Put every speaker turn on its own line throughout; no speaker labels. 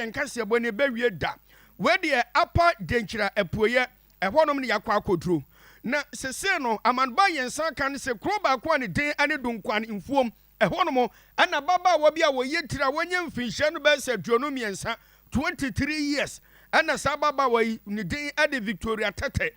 yɛn kaseɛbɔ no ɛbɛwie da. Wei deɛ Upper Denkyira Apueɛ ɛhɔnom ne yɛakɔ akɔduro. Na sesei no amanba yɛn nsa aka ne sɛ kuro baako a ne din ne Dunkwan Mfuom ɛhɔnom ɛna ababaawa bi a wɔyɛ tiri a wanya mfinhyia no bɛyɛ sɛ 23, 23 years, ɛna saa ababaawa yi ne din de Victoria Tete,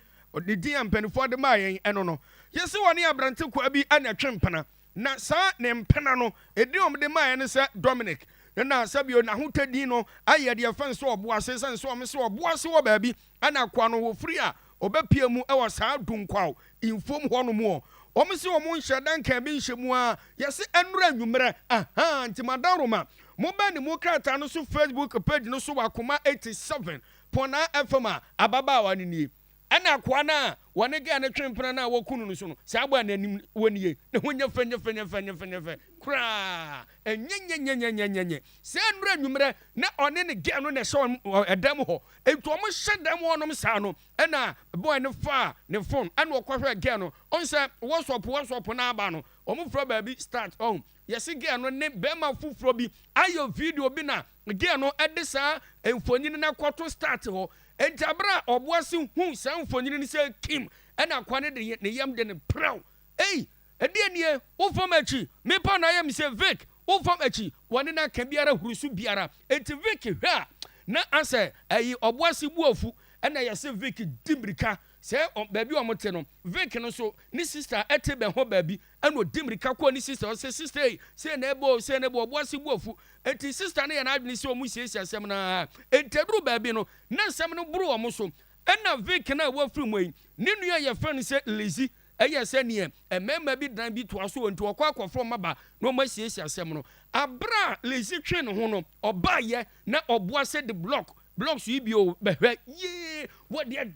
ne din a mpanimfoɔ de maa yɛn ɛno no. Yɛsi wɔne aberante kwaa bi ɛna ɛtwe mpena. Na saa ne mpena no, edin a wɔde maa yɛn ne sɛ Dominic. Na sɛbio n'ahotɛ din no ayɛ deɛ fɛn sɛ ɔboase, sɛn sɛ wɔn sɛ ɔboase wɔ baabi, ɛna akoa no wɔfiri a ɔbɛpie mu wɔ saa Dunkwaw mfuom hɔ nom ɔ. Wɔn sɛ wɔn nhyɛ da nka bi nhyɛ mu a, yɛse ɛnora anwummerɛ, ahaa, nti madaroma, mobɛ ne mu krataa no so Facebook page no so wɔ Akoma 87 Pɔnaa FM a, ababaawa no nie. Ɛna akoa no a wɔne girl no twe mpena no a wɔku no no so no, saa boy no anim wɔ nie, ne ho nyɛ fɛ nyɛ fɛ nyɛ fɛ nyɛ fɛ nyɛ fɛ koraa, ɛnyɛnyɛnyɛnyɛnyɛnyɛ. Sɛ nnora anwummerɛ na ɔne ne girl no na ɛhyɛ wɔn ɛdan mu hɔ, nti wɔn hyɛ dan mu hɔnom saa no, ɛna boy no faa ne phone ɛna ɔkɔhwɛɛ girl no, ɔn sɛ WhatsApp WhatsApp no aba no, wɔn frɛ baabi start, ɔn, yɛse girl no ne bɛrima foforɔ bi ayɛ video bi na girl no de saa mfonini no akɔto start hɔ. Enti bere a ɔboase huu saa mfonini no sɛ Kim na akoa no de ne yam de no prɛw. Ei, ɛdeɛn nie? Wo fam akyi! Me pa na ayɛ me sɛ Vic, wo fam akyi! Wɔne no aka biara huru so biara. Enti Vic hwɛ a, na asɛ ɛyi ɔboase bu afu. Ɛna yɛse Vic di mmirika sɛ baabi a wɔte no. Vic no nso, ne sista te bɛn hɔ baabi. Ɛna ɔdi mmirika kɔɔ ne sista hɔ sɛ, Sista ei, sei na ɛbɔ o, sei na ɛbɔ o. Ɔboase bu afu. Enti sista no yɛ n'adwene sɛ wɔnsiesie asɛm no ara. Enti ɛduruu baabi no, na nsɛm no boro wɔn so. Ɛnna Vic no a wafiri mu yi, ne nua a wɔfrɛ no sɛ Lizzie yɛɛ sɛ neɛ mmarima bi dan bi toa so, enti ɔkɔ akɔfrɛ wɔn aba na wɔasiesie asɛm no. Bere a Lizzie twee ne ho no, ɔbaeɛ na ɔboa sɛ de blɔk, blocks yi bi o, bɛhwɛ, yee, wɔde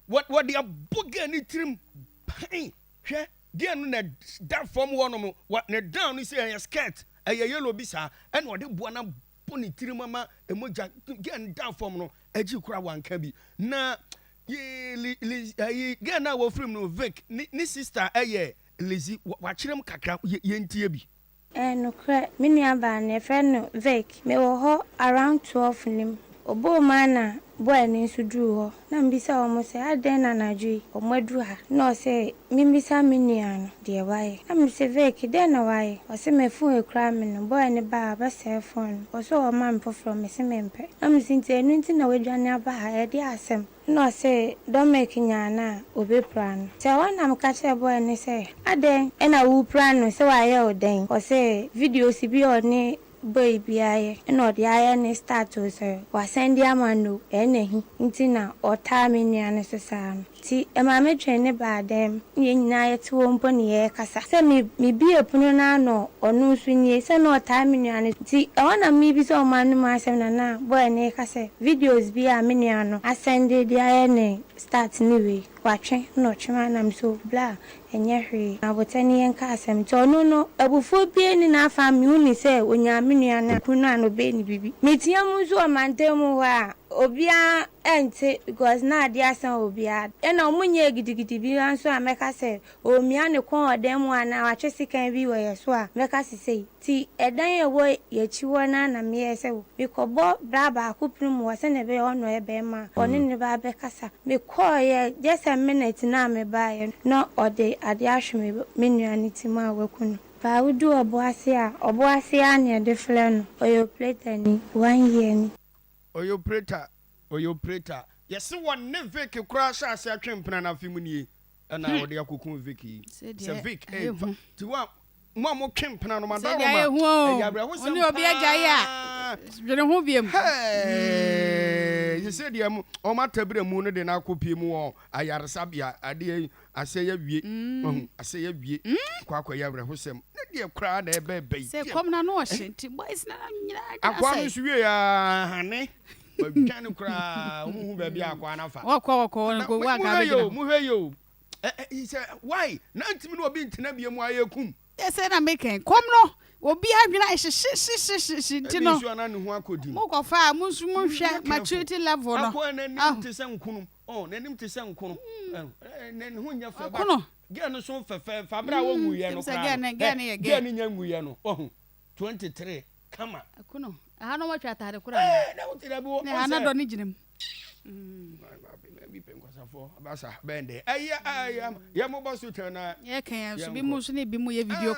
wɔde abɔ gɛɛ ne tirim pan. Hwɛ, Girl no na da fam hɔ nom, wa ne down no sɛ ɛyɛ skirt, ɛyɛ yellow bi saa, ɛna ɔde boa no abɔ ne tirim ama mogya, girl no da fam no, akyi koraa wanka bi. Na yee li li ɛyi girl no a wɔfiri mu no Vic, ne ne sister ɛyɛ Lizzy, wakyerɛ mu kakra, yɛntie bi.
Ɛyɛ nokorɛ, me nuabaa no, yɛfrɛ no Vic. Mewɔ hɔ around 12 no mu. Ɔbɔɔ mu ara na boy no nso duruu hɔ. Na mebisa wɔn sɛ, adɛn na anadwo yi wɔaduru ha? Na ɔse memmisa me nua no deɛ wayɛ. Na mese, Vic, dɛn na wayɛ? Ɔse me phone ekura me no, boy no baa a ɔbɛsɛe phone no. Ɔse ɔma me foforɔ, mese mempɛ. Na mese, nti ɛno nti na woadwane aba ha? Ɛdeɛ asɛm? Nna ɔse Dominic nyaa no a obepira no. Ntsi hɔ na meka kyerɛɛ boy no sɛ, Adɛn na worupira no, sɛ ɔayɛ wo dɛn? Ɔse videos bi a ɔne boy bi ayɛ na ɔde ayɛ ne start o, sɛ ɔasɛnde ama no o, ɛna hi ntsi na ɔtaa me nua no so saa no. Ntsi ɛmaa metwee no baa dan mu na hɛn nyina yɛtse hɔ mpo na yɛrekasa. Sɛ me mibue pono no ano a ɔno so nie, sɛ nna ɔtaa me nua no ntsi ɛhɔ na mibisa ɔmo anomu asɛm na na boy no reka sɛ Videos bi a me nua no asɛnde de ayɛ ne start ne wei, watwe na ɔtwe ma na me so bla ɛnyɛ hwee abotɛ ne yɛnka asɛm nti ɔno no abufuo biaa nni n'afa mehu ne sɛ ɔnyaa me nua no kunu no a na ɔbɛyɛ ne biribi. Metea mu nso wɔ mantam mu hɔ a obiaa ɛnte because na adeɛ asa obiaa ɛna ɔmo nyɛɛ gidigidi biaa nso a mɛka sɛ Ɔremia ne kɔn wɔ dan mu anaa watwe sekan bi wɔ yɛn so a, mɛka se sei. Nti ɛdan a ɛwɔ yɛn akyi hɔ no ara na meyɛɛ sɛ mekɔbɔ bra baako pono mu hɔ sɛdeɛ ɛbɛyɛ a ɔno ɔyɛ barima a, ɔne ne ba bɛkasa. Mekɔeɛ just a minute no a mebaeɛ no, na ɔde adeɛ ahwe me me nua no ti mu a waku no. Paa wodu Ɔboase a, Ɔboase ara na yɛde frɛ no. Ɔyɛ opletani, one year ni.
Ɔyɛ operator, ɔyɛ operator. Yɛse wɔne Vic koraa hyɛ aseɛ twe mpena no afe mu nie. Ɛna hmm. wɔde akɔkum Vic yi. Sɛ Vic ɛfa eh, ti wa mo a motwe mpena no madaworo ma ɛyɛ awerɛhosɛm
paa. Obi agya yi a dwene ho biom.
Hey, yɛ sɛ deɛ mo wɔn atabira mu no de no akɔpie mu wɔ ayaresabea adeɛ yi asɛ yɛ wie mm. wahu asɛ yɛ wie mm. kɔ akɔyɛ awerɛhosɛm ne deɛ koraa na ɛbɛ ɛbɛ yi.
Sɛ kɔm na no ɔhyɛ nti boys na nyinaa
akoa no nso wie ya hane Wadwane koraa, wɔn hu baabi a akwaa no afa.
Wɔkɔ wɔkɔ wɔn kɔ wɔn aka
abɛgyina. Mohwɛ yɛ o, sɛ why na ntumi ne obi ntena bie mu ayɛ kum.
Sɛ na mekɛn kɔm no obi adwene ayɛ hyehyehyehye nti no.
Ebi nso ana ne ho akɔdi.
Mo kɔ fa a mo nso mo nhwɛ maturity level no.
Akɔ n'anim te sɛ nkono, ɔ n'anim te sɛ nkono, ne ho nyɛ fɛ ba. Girl no so fɛfɛɛfɛ abere a wɔnwuiɛ no koraa no, girl no nya nwuiɛ no, wahu, 23 kama.
Akono. Ɛha na wɔatwa atade koro
anaa? Ɛɛ na wote dɛ bi wɔ.
Ɛha na dɔ ne gyina mu.
Bi pɛ nkwasafoɔ abasa bɛn dɛ. Ɛyɛ ɛyɛ yɛ mo bɔ so tɛn na.
Yɛ kɛn yɛn so bi mu nso ne bi mu yɛ video.